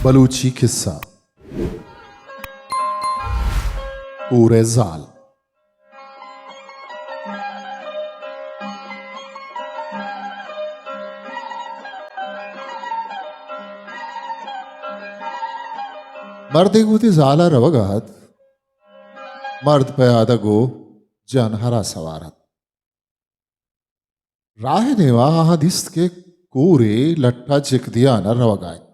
بلوچی قصہ۔ کور ءِ زال۔ مردے گوں وتی زال ءَ روگ ءَ ات۔ مرد پیادگ ءُ جن ہرا سوار ات۔ راہ ءِ نیما آہاں دیست کہ کورے لٹ ءَ جک دیان ءَ روگ ءَ انت۔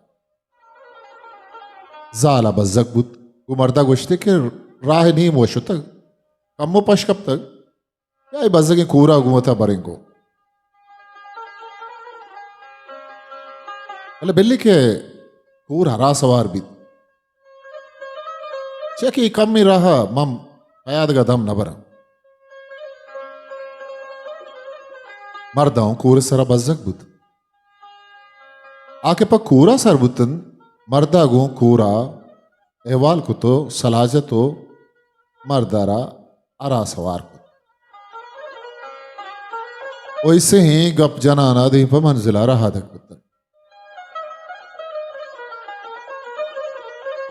زال ءَ بزگ بوت، گوں مرد ءَ گوشتے کہ راہ ءِ نیم ءَ شتگ، کمو پش کپتگ، یا اے بزگیں کور ءَ گوں وت ءَ برینگو۔ بلے بلے کہ کور ہرا سوار بیت۔ چیا کہ اے کمیں راہ ءَ من پیادگ ءَ دم نہ براں۔ مرد ءَ اوں کور ءِ سرا بزگ بوت۔ آ کہ پہ کور ءَ سر بوت انت، مرد ءَ گوں کور ءَ احوال کت ءُ سلاہ جت ءُ مرد ءَ را ہرا سوار کت ءُ اے سہیں گپ جنان ءَ دیم پہ منزل ءَ رہادگ بوت انت۔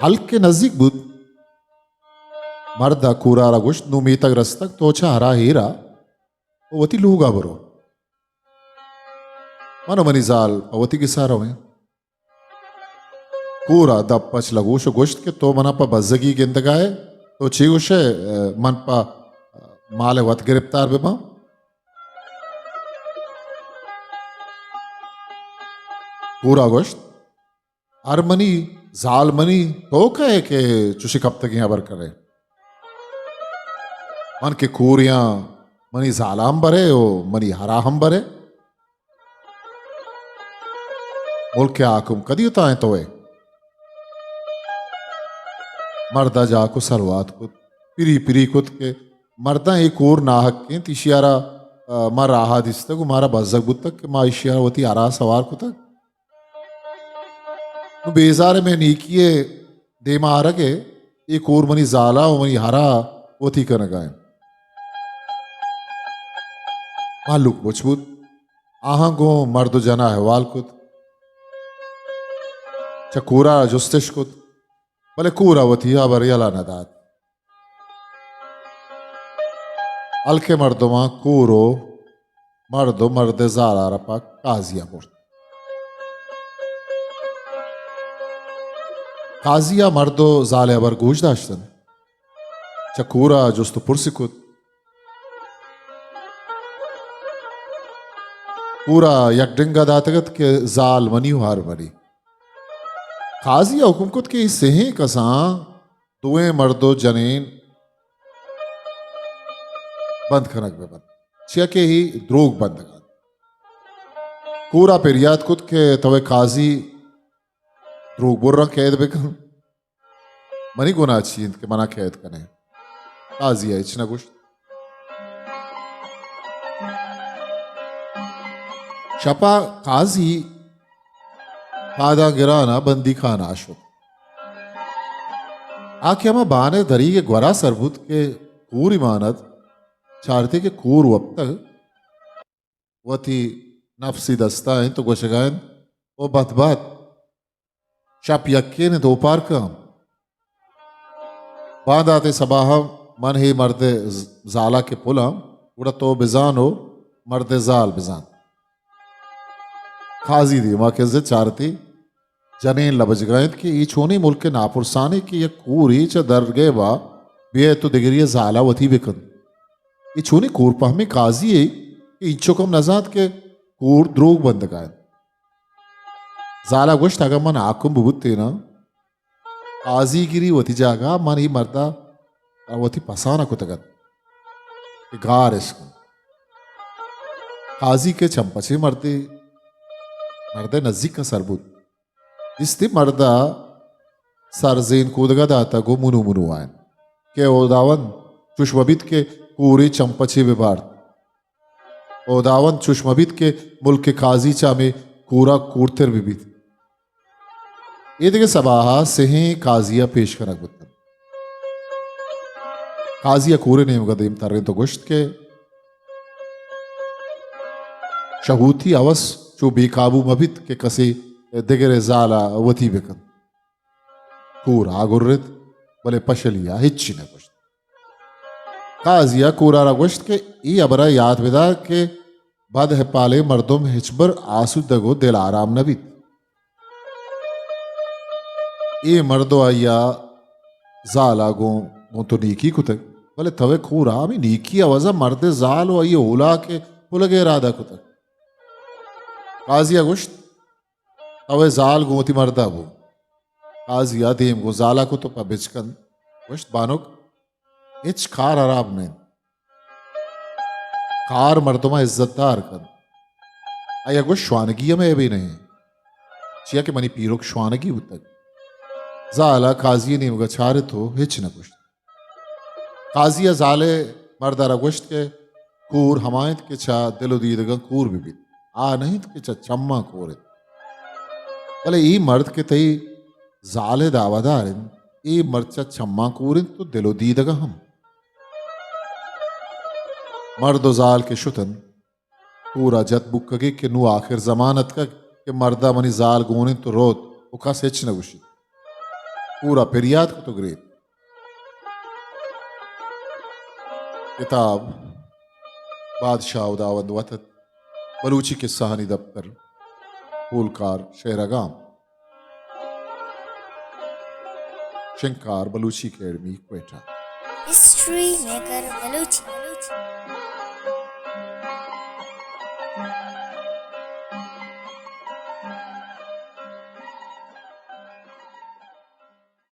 ہلک کہ نزیک بوت، مرد ءَ کور ءَ را گوشت، نوں میتگ رستگ، تو چہ ہرا ایر ءَ ءُ وتی لوگ ءَ برو۔ من ءُ منی زال پہ وتی گس ءَ رویں۔ کور ءَ دپ پچ لگوش ءُ گوشت کہ تو من ءَ پہ بزگی گندگ ءَ ئے؟ تو چے گوش ئے، من پہ مال ءِ وت گرپتار بہ باں؟ کور ءَ گوشت، ہر منی زال منی، تو کئے کہ چوشیں کپتگیں ہبر کن ئے؟ من کہ کورے آں، منی زال ءَ ہم بر ئے ءُ منی ہر ءَ ہم بر ئے۔ ملک ءِ حاکم کدی اتائیں تو ئے؟ مرد ءَ جاک ءُ سلوات کت، پری پری کت کہ مرداں اے کور ناحق انت، ایشی ءَ را، آ، ما راہ ءَ دیستگ ءُ مارا بزگ بوتگ کہ ما ایشی ءَ را وتی ہر ءَ سوار کتگ۔ نوں بیزار ئے مئے نیکی ءِ دیم ءَ آرگ ءَ، اے کور منی زال ءَ ءُ منی ہر ءَ وتی کنگ ءَ انت۔ مہلوک مچ بوت۔ آہاں گوں مرد ءُ جن ءَ احوال کت۔ چہ کور ءَ جستش کت، بلے کور ءَ وتی ہبر یلہ نہ دات۔ ہلک ءِ مردماں کور ءُ مرد ءُ مرد ءِ زال ءَ را پہ قاضی ءَ برت۔ قاضی ءَ مرد ءُ زال ءِ ہبر گوش داشت انت۔ چہ کور ءَ جست ءُ پرسی کت۔ کور ءَ یک ڈنگ ءَ داتگ ات کہ زال منی ءُ ہر منی۔ قاضی ءَ حکم کت کہ اے سہیں کساں دوئیں مرد ءُ جنین بند کنگ بہ بنت، چیا کہ اے دروگ بندگ ءَ انت۔ کور ءَ پریات کت کہ تو اے قاضی دروگ براں قید بہ کن، منی گناہ چی انت کہ منا قید کن ئے؟ قاضی ءَ ہچ نہ گوشت۔ شپ ءَ قاضی پاداں گران ءَ بندی خانہ ءَ شت۔ آ کہ ہما بان ءِ دریگ ءِ گور ءَ سر بوت کہ کورے مان ات، چارتی کہ کور وپتگ، وتی نفسی دست ءَ انت ءُ گوشگ ءَ انت، او بدبہت! شپ یکین انت، اوپار کن۔ باندات ءِ سباہ ءَ من ہے مرد ءِ ز-، زال ءَ کہ پل آں، گڑا تو بزان ءُ مرد ءِ زال بزان۔ قاضی دیما کزت، چارتی جنین لبجگا انت کہ اے چونیں ملک ءِ ناپرسانے کہ یک کورے چہ درگیب ءَ بیئیت ءُ دگرے ءِ زال ءَ وتی بکنت۔ اے چونیں کور پہمیں قاضی یے کہ اینچک ہم نزانت کہ کور دروگ بندگا انت۔ زال ءَ گوشت، اگاں من حاکم ببوتیناں، قاضی گری وتی جاگہ ءَ، من اے مرد ءَ وتی پسان ءَ کتگ ات کہ گار اش کنت۔ قاضی کہ چمپچیں مردے، مرد ءِ نزیک ءَ سر بوت، دیستی مرد ءَ سر زین کودگ ءَ داتگ ءُ منو منو ءَ انت کہ او داوند، چوش مہ بیت کہ کورے چمپچے بہ بارت۔ او داوند، چوش مہ بیت کہ ملک ءِ قاضی چہ ہمے کور ءَ کورتر بہ بیت۔ اے دگہ سباہ ءَ سہیں قاضی ءَ پیش کنگ بوت انت۔ قاضی ءَ کور ءِ نیمگ ءَ دیم ترینت ءُ گوشت کہ شہوتی ہوس چو بے قابو مہ بیت کہ کسے دگرے زال ءَ وتی بہ کنت۔ کور آ گرت، بلے پشلی ءَ ہچی نہ گوشت۔ قاضی ءَ کور ءَ را گوشت کہ اے ہبر ءَ یات بدار کہ بد ہپالیں مردم ہچبر آسودگ ءُ دل آرام نہ بیت۔ اے مرد ءُ آئی ءِ زال ءَ گوں، گوں تو نیکی کتگ، بلے تو ءِ کور ءَ ہمے نیکی ءِ عوض ءَ مرد ءِ زال ءُ آئی ءِ اولاک ءِ پلگ ءِ ارادہ کتگ۔ قاضی ءَ گوشت، تو ءِ زال گوں وتی مرد ءَ بو۔ قاضی ءَ دیم گوں زال ءَ کت ءُ پہ بچکند گوشت، بانک، ہچ کار ہراب نہ انت۔ کار مردم ءَ عزت دار کنت۔ آئی ءَ گوشت، شوانگی ہم عیبے نہ انت، چیا کہ منی پیرک شوانگی بوتگ۔ زال ءَ قاضی ءِ نیمگ ءَ چارت ءُ ہچ نہ گوشت۔ قاضی ءَ زال ءِ مرد ءَ را گوشت کہ کور ہما انت کہ چہ دل ءُ دیدگاں کور بہ بیت، آ نہ انت کہ چہ چماں کور انت۔ بلے اے مرد کہ تئی زال ءِ دعویٰ دار انت، اے مرد چہ چماں کور انت ءُ دل ءُ دیدگاں ہم۔ مرد ءُ زال کہ شت انت، کور ءَ جت بوکگے کہ نوں آخر زمان اتکگ کہ مرد ءَ منی زال گون انت ءُ روت ءُ کس ہچ نہ گوشیت۔ کور ءَ پریات کت ءُ گریت۔ کتاب بادشاہ ہداوند وت ات، بلوچی کسہانی دپتر، پولکار شہرگام، شنگکار Balochi academy Quetta. History maker Balochi.